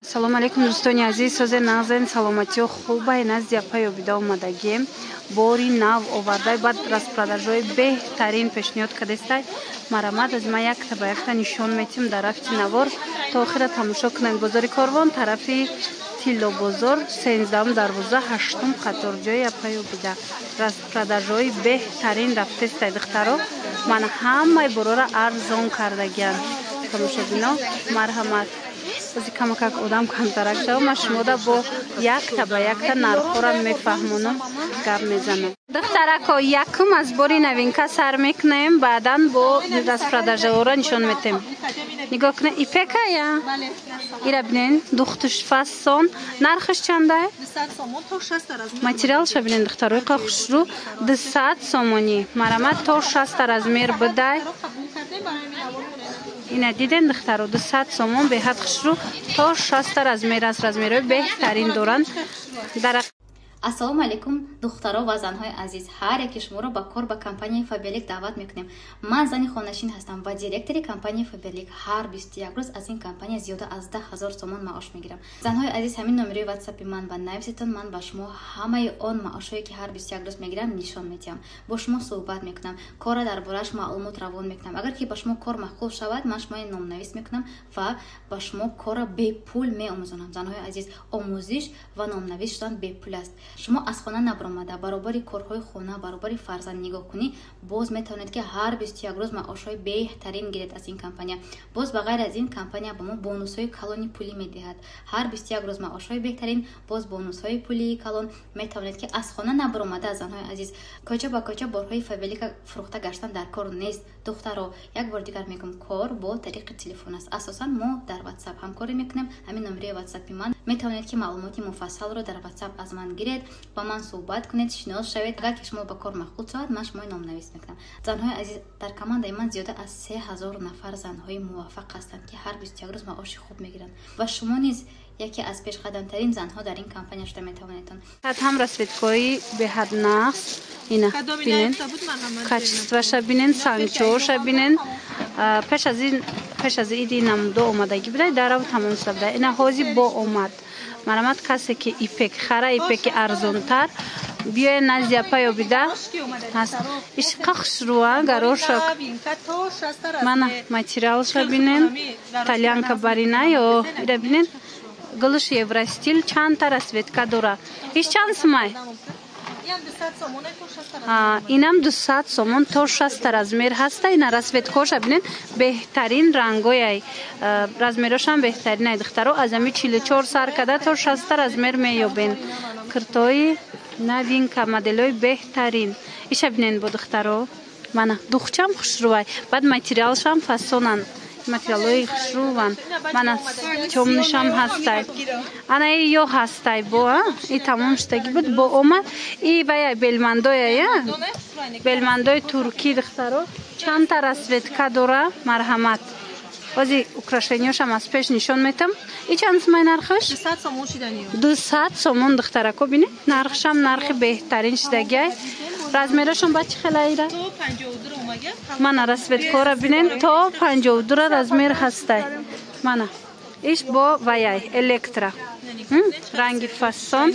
Салому алейкум, дӯстони азиз, созе нағзен, саломатиё хубай. Назди апай Обида омадагием. Бори нав овардай, баъд распродажҳои беҳтарин пешниҳод кардестай. Марамад, аз ма якта ба якта нишон метим дар рафти навор. То охира тамошо кунед. Бозори Корвон, тарафи Тиллобозор, 13-ум дарвоза, ҳаштум қатор, ҷои апай Обида. Распродажҳои беҳтарин рафтестай, духтаро. Ман ҳамаи борора арзон кардагиам. Тамошобино, марҳамат. Ози камакак одам камтарак шава, ман шумода бо якта ба якта нархҳоро мефаҳмонам, гап мезанам. Духтарако, якум аз бори новинка сар мекунем, баъдан бо распродажаҳоро нишон метем. Нигоҳ кунед, ипека я ира бинен, духтуш фасон, нархаш чандай? Материалша бинен, духтарои қа хушрӯ, 200 сомонӣ. Марамат, то 60 размер будай. Ина диден, духтаро, 200 сомон, беҳад хушрӯ, то 60 размер аст, размерҳои беҳтарин доранд. Ассалому алайкум, духтаро ва занҳои азиз! Ҳар яке шуморо ба кор ба компанияи Фаберлик даъват мекунем. Ман зани хонашин ҳастам ва директори компанияи Фаберлик. Ҳар 21 рӯз аз ин компания зиёда аз 10 000 сомон маош мегирам. Занҳои азиз, ҳамин номерои ватсапи ман ба нависетон. Ман ба шумо ҳамаи он маошҳое, ки ҳар 21 рӯз мегирам, нишон медиҳам, бо шумо суҳбат мекунам, корра дар борааш маълумот равон мекунам. Агар ки ба шумо кор маъқул шавад, ман шумои номнавис мекунам ва ба шумо корра бепул меомӯзонам. Занҳои азиз, омӯзиш ва номнавис шудан бепул аст. Шумо аз хона набаромада, баробари корҳои хона, баробари фарзанд нигоҳ кунӣ, боз метавонед, ки ҳар 21 рӯз маошҳои беҳтарин гиред аз ин компания. Боз ба ғайр аз ин, компания ба мо бонусҳои калони пулӣ медиҳад. Ҳар 21 рӯз маошҳои беҳтарин, боз бонусҳои пулии калон. Метавонед, ки аз хона набаромада, занҳои азиз, кӯча ба кӯча борҳои Фаберлика фурӯхта гаштан дар кор нест. Духтаро, як бор дигар мегӯм, кор бо тариқи телефон аст. Асосан мо дар Ватсап ҳамкорӣ мекунем. Ҳамин номерои ватсапи ман, метавонед, ки маълумоти муфассалро дар Ватсап аз ман гиред, ба ман суҳбат кунед, шинос шавед. Агар ки шумо ба кор маъқул шавад, ман шумои номнавис мекунам. Занҳои азиз, дар командаи ман зиёда аз 3000 нафар занҳои муваффақ ҳастанд, ки ҳар 21 рӯз маоши хуб мегиранд, ва шумо низ яке аз пешқадамтарин занҳо дар ин компания шуда метавонедон. Ҳам расцветкои беҳад нағз, ина бинен, качествоша бинен, сангчоша бинен. Пеш аз ин, пеш аз иди намудо омадагӣ будай, дарав тамом шуда буда. Ина ҳозир бо омад. Марамат, касе ки ипек хара, ипеки арзонтар, биёе назди апай Обида ҳаст. Ишқа хушрӯа, горошок. Мана материалша бинен, итальянка барина ё ира бинен, гулуш евростиль, чандта расцветка дора. Иш чанд сумай? Инам 200 сомон, то 60 размер ҳаста. Ина расцветкоша бинен, беҳтарин рангояй, размерошам беҳтаринай, духтаро. Аз ами 44 сар када то 60 размер меёбен. Киртои новинка, моделҳои беҳтарин. Иша бинен, бо духтаро, мана духчам хушрӯвай, баъд материалшам фасонанд, материалҳои хушрӯван. Мана тёмныйшам ҳастай, ана и ё ҳастай, бо и тамом шудагӣ буд, бо омад. И вая белмандоя, я белмандои туркӣ, духтаро, чандта расцветка дора. Марҳамат, ози украшенияшам аз пеш нишон метам. И чанд сумай нархаш? 200 сомон, духтарако, бинед, нархшам нархи беҳтарин шудагиай. Размерашон ба чӣ хелаира? Мана расцветкора бинен, то 52 размер ҳастай. Мана иш бо ваяй электро, ранги фасон.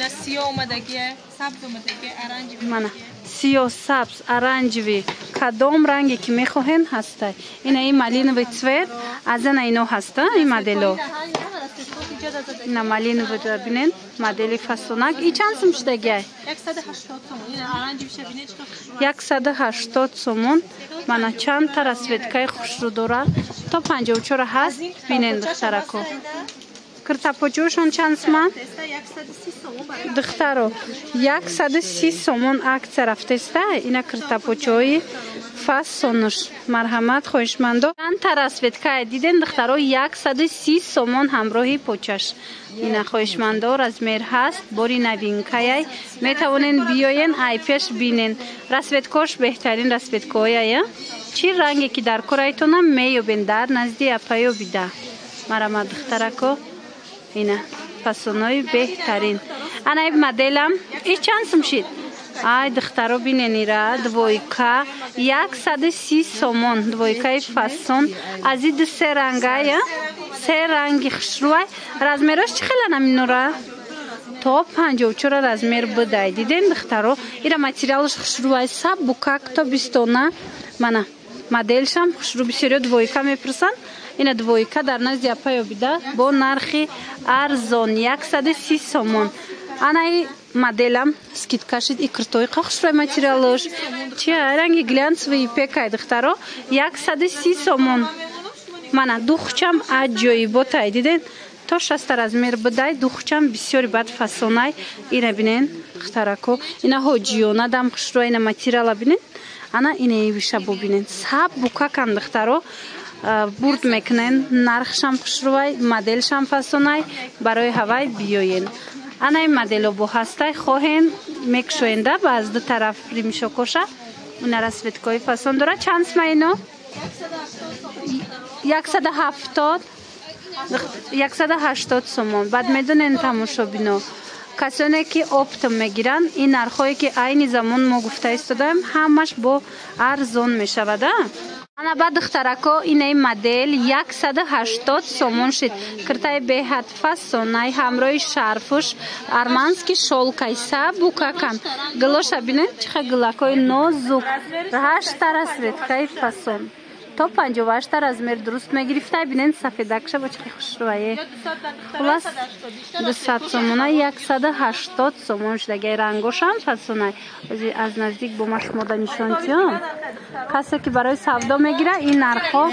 Мана сиё, сабз, оранжевый, кадом ранге ки мехоҳен, ҳастай. Ина и малиновый цвет, аз ана ино ҳаста, и модело. Ина малиновый бинен, модели фасонак. И чанд сум шудагиай? 180 сомон. Мана чандта расцветкаи хушрӯ дора, то 54 ҳаст. Бинен, духтарако, киртапочиҳошон чанд сума? Духтаро, 130 сомон, акция рафтеста. Ина киртапочиҳои фасонуш. Марҳамат, хоҳишмандо. Чандта расцветкае диден, духтаро? 130 сомон ҳамроҳи почаш. Ина, хоҳишмандо, размер ҳаст, бори новинкаяй, метавонен биёен, айпеш бинен. Расцветкош беҳтарин расцветкояя. Чӣ ранге ки дар корайтонам, меёбен дар назди апай Обида. Марама, духтарако, ина фасонои беҳтарин. Ана ин моделам и чанд сум шид? Ай, духтаро, биненира, двойка, 130 сомон, двойкаи фасон, аз и ду се рангая. Се ранги хушрӯай. Размерош чӣ хелан аминора? То 54 размер будай. Диден духтаро? Ира материалаш хушрӯай, сабукак то бистона. Мана моделшам хушрӯ, бисёриё двойка мепурсанд. Ина двойка дар назди апа ёбида бо нархи арзон 130 сомон. Анаи моделам скидка шид, и киртои хушрӯй материалаш. Чи ранги глянцевый пекай духтаро 130 сомон. Мана духчам аҷоиботай, диден? То 60 размер будай, духчам бисёри бад фасонай. Ина бинен духтарако, ина ҳоҷиёна дам хушрӯй, ина материала бинен. Ана инаи бубинен. Сабукакан духтаро, бурд мекунен, нархшам хушрӯвай, моделшам фасонай, барои ҳавай биёен. Анаи модело бо ҳастай, хоҳен мекушоенда ба аз ду тараф римшокоша. Ина расцветкои фасон дора. Чанд сма ино? 170, 180 сомон. Баъд медонен тамошобино, касоне ки оптом мегиранд, ин нархҳое ки айни замон мо гуфта истодаем, ҳамаш бо арзон мешавад. Ана баъд духтарако, инаи модел 180 сомон шид. Киртаи беҳад фасонай, ҳамроҳи шарфуш, арманский шёлкай, сабукакан. Гилоша бинед, чӣ хел гилакҳои нозук. Ҳашта расцветкаи фасон. То 58 размер дуруст мегирифта. Бинен сафедакша бо чӣ хушрӯае. Хулас 200 сомона 180 сомон шудагай, рангошам фасонай. Аз наздик бо ма шумода нишон тиём. Касе ки барои савдо мегира, ин нархҳо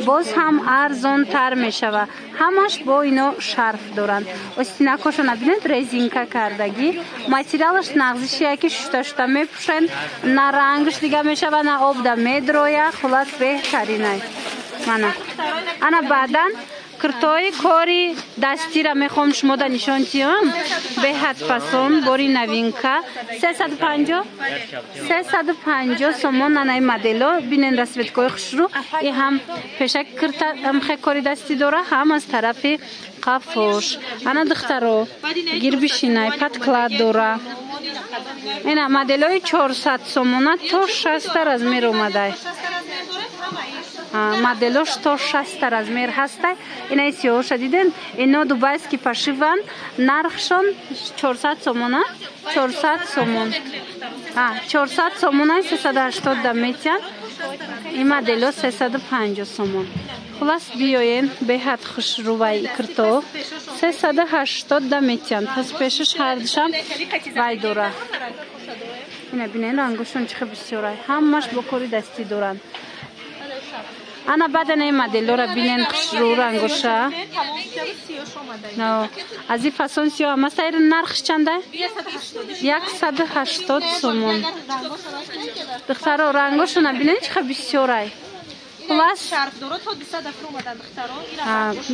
боз ҳам арзонтар мешава. Ҳамаш бо ино шарф доранд. Остинакошона бинед, резинка кардагӣ. Материалаш нағзишия ки шута шута мепӯшен, на рангш дига мешава, на обда медроя. Хулас беҳтаринай. Мана. Ана баъдан киртои кори дастира мехоҳам шумода нишон тиём. Беҳад фасон, бори новинка. 350, 350 сомон анаи модело. Бинен расцветкои хушрӯ. И ҳам пешак кирта ҳам кори дастӣ дора, ҳам аз тарафи қафош. Ана духтаро, гирбишинай, подклад дора. Ина моделои 400 сомона то 60 размер омадай. Моделош то 60 размер ҳастай. Инаи сиёҳоша диден, ино дубайский пошиван, нархшон 400 сомона, 400 сомон. 400 сомона 380 да метиҳанд. Ин модело 350 сомон. Хулас биёен, беҳад хушрӯвай кирто 380 да метиҳанд. Пас пешаш ҳардушам вай дора. Ина бинен рангошон чӣ хел бисёрай. Ҳамаш бо кори дастӣ доранд. Ана баъдан ин моделора бинен, хушрӯ рангоша. Аз ин фасон сиёҳ ам аст. Айр нархш чанда? 180 сомон. Духтаро, рангошона бинен чӣ хел бисёрай. Хулас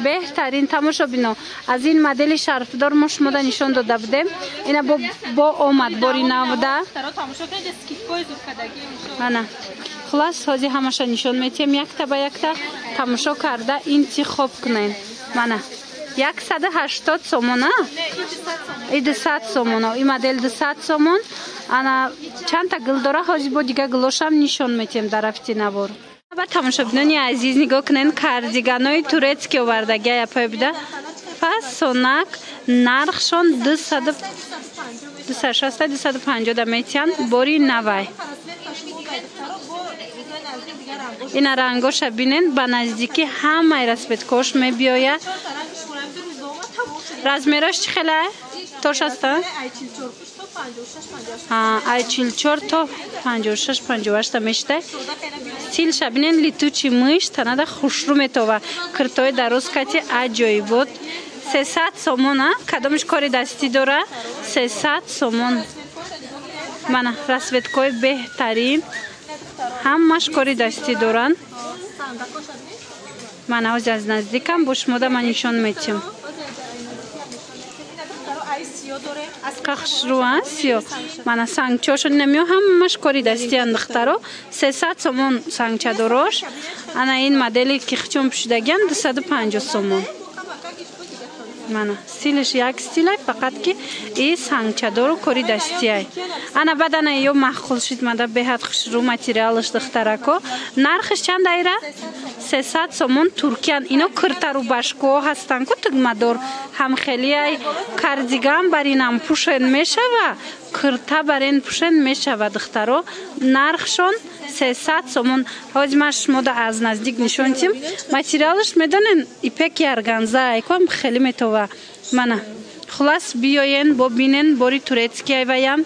беҳтарин тамошобино. Аз ин модели шарфдор мо шумода нишон дода будем. Ина бо омад бори навда. Ана хулас ҳозир ҳамаша нишон метиҳем, якта ба якта тамошо карда интихоб кунем. Мана 180 сомона, и 200 сомона, и модел 200 сомон. Ана чандта гил дора, ҳозир бо дига гилошам нишон метиҳем дар рафти навор. Ба тамошобинони азиз, нигоҳ кунен, кардиганои турецкий овардагия япай буда, фасонак, нархшон 260, 250 да метиҳанд, бори навай. Ина рангоша бинен, ба наздикӣ ҳамаи расцветкош мебиёяд. Размерош чӣ хела? То 60? Ай 44 то 56, 58 мештай. Стилша бинен, летучий мышь, танада хушрӯ метова. Киртои дароз кати аҷоибот. 300 сомон, а? Кадомиш кори дастӣ дора? 300 сомон. Мана расцветкои беҳтарин. Ҳамаш кори дастӣ доранд. Мана ҳозир аз наздикам бо шумода ман нишон метиҳам. Қахшрӯ сиё. Мана сангчошон инамиё ҳамаш кори дастианд духтаро. 300 сомон сангчадорош. Ана ин модели ки хчон пӯшидагиам 250 сомон. Мана стилиш як стилай, фақат ки и сангчадору кори дастиай. Ана баъд ана ё маъқул шид, мада беҳад хушрӯ материалаш духтарако. Нархиш чанд айра? 300 сомон туркиян. Ино киртарубашкоҳо ҳастанд ку тугмадор. Ҳамхелиай кардиган баринам пӯшен мешава, кирта барин пӯшен мешава духтаро. Нархшон 300 сомон. Ҳозир ман шумода аз наздик нишон тим. Материалаш медонен ипеки органза айком хеле метова. Мана хулас биёен бо бинен бори турецкий айваям.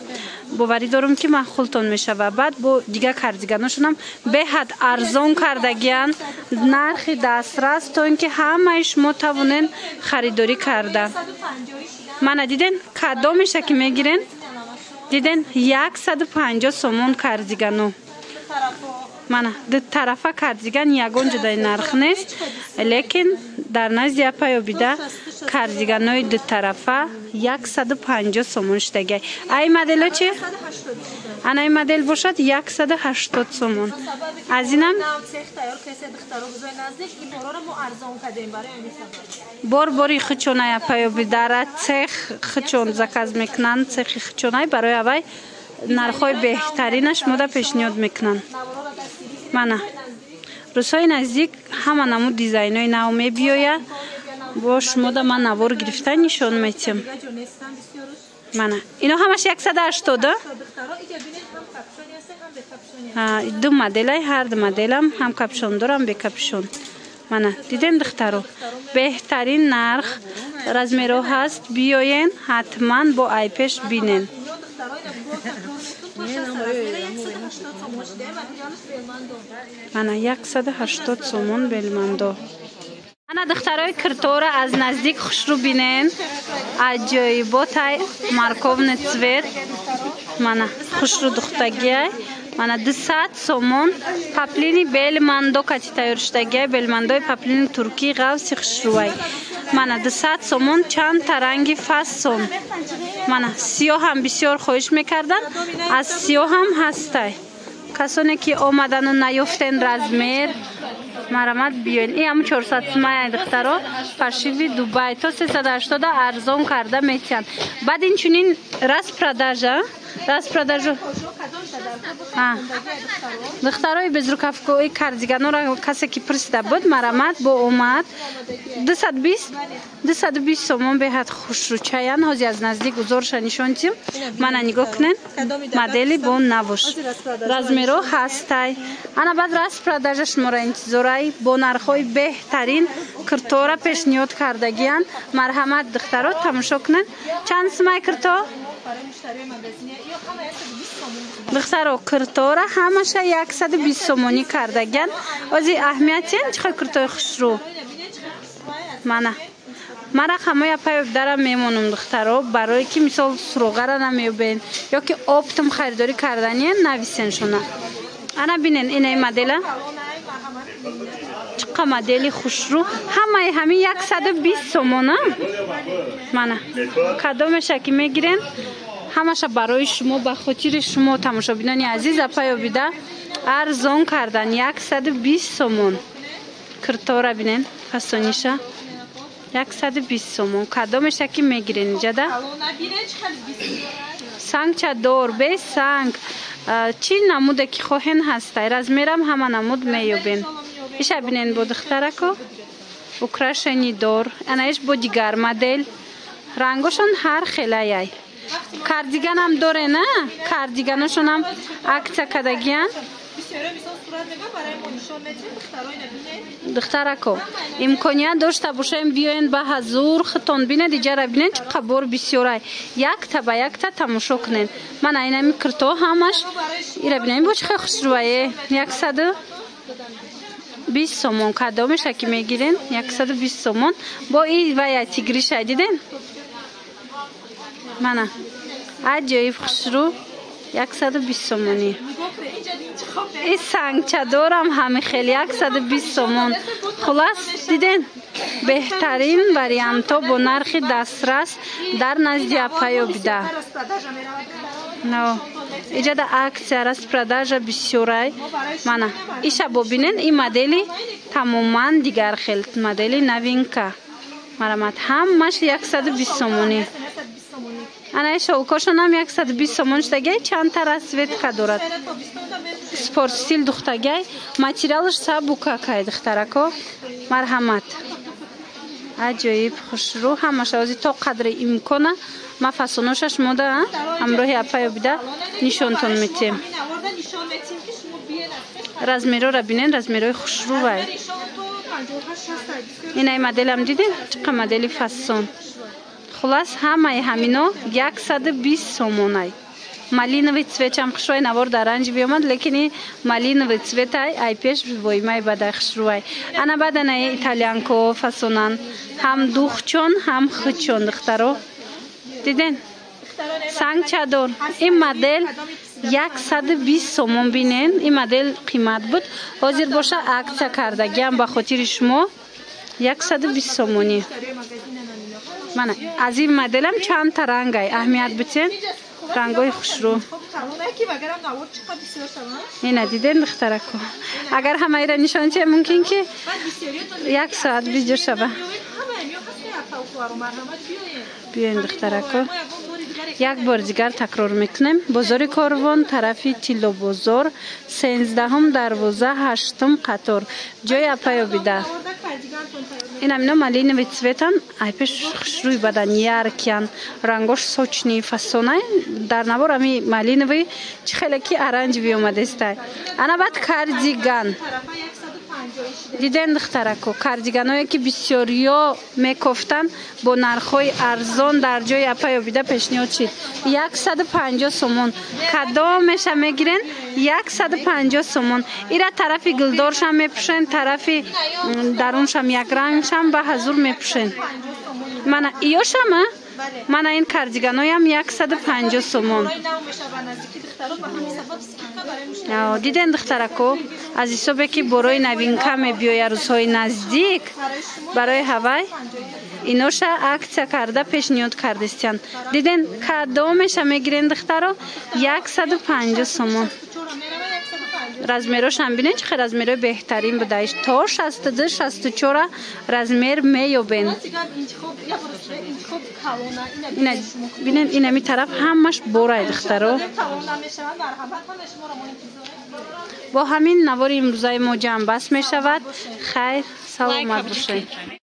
Боварӣ дорум ки маъқултон мешава. Баъд бо дигар кардиганошонам беҳад арзон кардагиян, нархи дастрас, то ин ки ҳамаи шумо тавонен харидорӣ карда. Мана диден кадомеша ки мегирен, диден 150 сомон кардигано. Мана ду тарафа кардиган ягон ҷудаи нарх нест, лекин дар назди апаёбида кардиганои дутарафа 150 сомон шудагиай. Ай модело чи? Ана ин модел бошад 180 сомон. Аз инам бор бори хучонай апаёбидара цех хучон заказ мекунанд, цехи хучонай барои авай нархҳои беҳтаринаш мода пешниҳод мекунанд. Мана рӯзҳои наздик ҳама намуд дизайнҳои нав мебиёяд, бо шумода ман навор гирифта нишон метиҳам. Мана ино ҳамаш 180. Ду моделай, ҳар ду моделам ҳам капюшон дорам, бекапюшон. Мана дидем духтаро, беҳтарин нарх, размерҳо ҳаст, биёен ҳатман бо айпеш бинен. Мана 180 сомон белмандо. Ана духтарои киртора аз наздик хушрӯ бинен. Аҷоиботай морковный цвет. Мана хушрӯ духтагиай. Мана 200 сомон паплини белмандо кати тайёр шудагиай, белмандои паплини туркӣ ғавси хушрӯай. Мана 200 сомон чанд таранги фасон. Мана сиёҳам бисёр хоҳиш мекарданд, аз сиёҳам ҳастай. Касоне ки омадану наёфтен размер, марамат биёен. И ҳам 400 сомон духтаро, пашиви Дубай то 380 арзон карда метиҳанд. Баъд инчунин распродажа, распродажу духтарои безрукавкои кардиганора касе ки пурсида буд, марамат бо омад 220 сомон беҳад хушрӯчаян. Ҳозир аз наздик узорша нишон тим. Мана нигоҳ кунен, модели бо навош, размерҳо ҳастай. Ана баъд распродажа шуморо интизорай, бо нархҳои беҳтарин киртора пешниҳод кардагиян. Марҳамат духтаро тамошо кунен. Чанд сумай кирто? Духтаро киртора ҳамаша 120 сомонӣ кардагиян. Ози аҳамиятиен чӣ хел киртои хушрӯ. Мана мара ҳамои апаёб дарам мемонам духтаро, барое ки мисол суроғара намеёбен ё ки оптом харидорӣ карданиен, нависен шуна. Ана бинен инаи модела чӣ қа модели хушрӯ, ҳамаи ҳамин 120 сомона. Мана кадомеша ки мегирен, ҳамаша барои шумо, ба хотири шумо тамошобинони азиз апаёбида арзон кардан 120 сомон. Киртора бинен фасониша 120 сомон. Кадомеша ки мегирен иҷада сангча дор, бе санг, чӣ намуде ки хоҳен ҳастай, размерам ҳама намуд меёбен. Иша бинен бо духтарако украшени дор, ана иш бо дигар модел, рангошон ҳар хелаяй. Кардиганам доре на? Кардиганошонам акция кардагиян. Духтарако имконият дошта бошем, биёен ба ҳазур, худтон бинед, иҷара бинед чӣ қа бор бисёрай. Якта ба якта тамошо кунед. Мана инами кирто ҳамаш ира бинем бо чӣ хел хушрӯае. 120 сомон кадомеша ки мегирен 120 сомон. Бо и вая тигриша диден? Мана аҷоиб хушрӯ 120 сомонӣ. И сангчадорам ҳами хеле 120 сомон. Хулас диден беҳтарин вариантҳо бо нархи дастрас дар назди апаёбида. Иҷада акция распродажа бисёрай. Мана иша бобинен, и модели тамоман дигар хел, модели новинка. Марамат ҳамаш 120 сомонӣ. Ана шолкошонам 120 сомон шудагиай, чандта расцветка дорад. Спорт стиль духтагай. Материалаш сабукакай, духтарако. Марҳамат. Аҷоиб хушрӯ ҳамаша ози то қадри имкона ма фасоноша шумода ҳамроҳи апай Обида нишонтон метем. Размерора бинен, размерои хушрӯвай. Инаи моделам дидем, чӣ модели фасон. Хулас, ҳамаи ҳамино 120 сомонай. Малиновый цветам хушрӯай, навор дар ранҷ биомад, лекин и малиновый цветай ай пеш воимай бадай хушрӯай. Ана баданаи итальянко фасонан. Ҳам духчон, ҳам хучон, духтаро. Диден? Сангчадор. Ин модел 120 сомон бинен. Ин модел қимат буд. Ҳозир боша акция кардагиам ба хотири шумо 120 сомонӣ. Мана аз ин моделам чандта рангай аҳамият битен. Рангои хушрӯ. Ина диден, духтарако. Агар ҳамаира нишон диҳем, мумкин ки як соат видео шава. Биёем, духтарако. Як бор дигар такрор мекунем. Бозори Корвон, тарафи Тиллобозор, 13-ҳум дарвоза, ҳаштум қатор. Ҷои апай Обида. Ин амино малиновый цветан, ай пеш хушрӯи бадан, яркиян, рангош сочный фасонай. Дар навор ами малиновый чӣ хеле ки оранжевый омадестай. Ана баъд кардиган. Диден, духтарако, кардиганое ки бисёриё мекофтанд, бо нархҳои арзон дар ҷои апай Обида пешниҳод шид. 150 сомон. Кадомеша мегирен? 150 сомон. Ира тарафи гулдоршам мепӯшен, тарафи даруншам якрангшам ба ҳазур мепӯшен. Мана иёшама? Мана ин кардиганоям 150 сомон. Диден, духтарако, аз ҳисобе ки борои новинка мебиёя рӯзҳои наздик, барои ҳавай иноша акция карда пешниҳод кардистиянд. Диден, кадомеша мегирен, духтаро, 150 сомон. Размерошам бинен, чӣ хел размерои беҳтарин будаиш. То 62, 64 размер меёбен. Бинен, инами тараф ҳамаш борай, духтаро. Бо ҳамин навори имрӯзаи мо ҷамъбаст мешавад. Хайр, саломат бошед.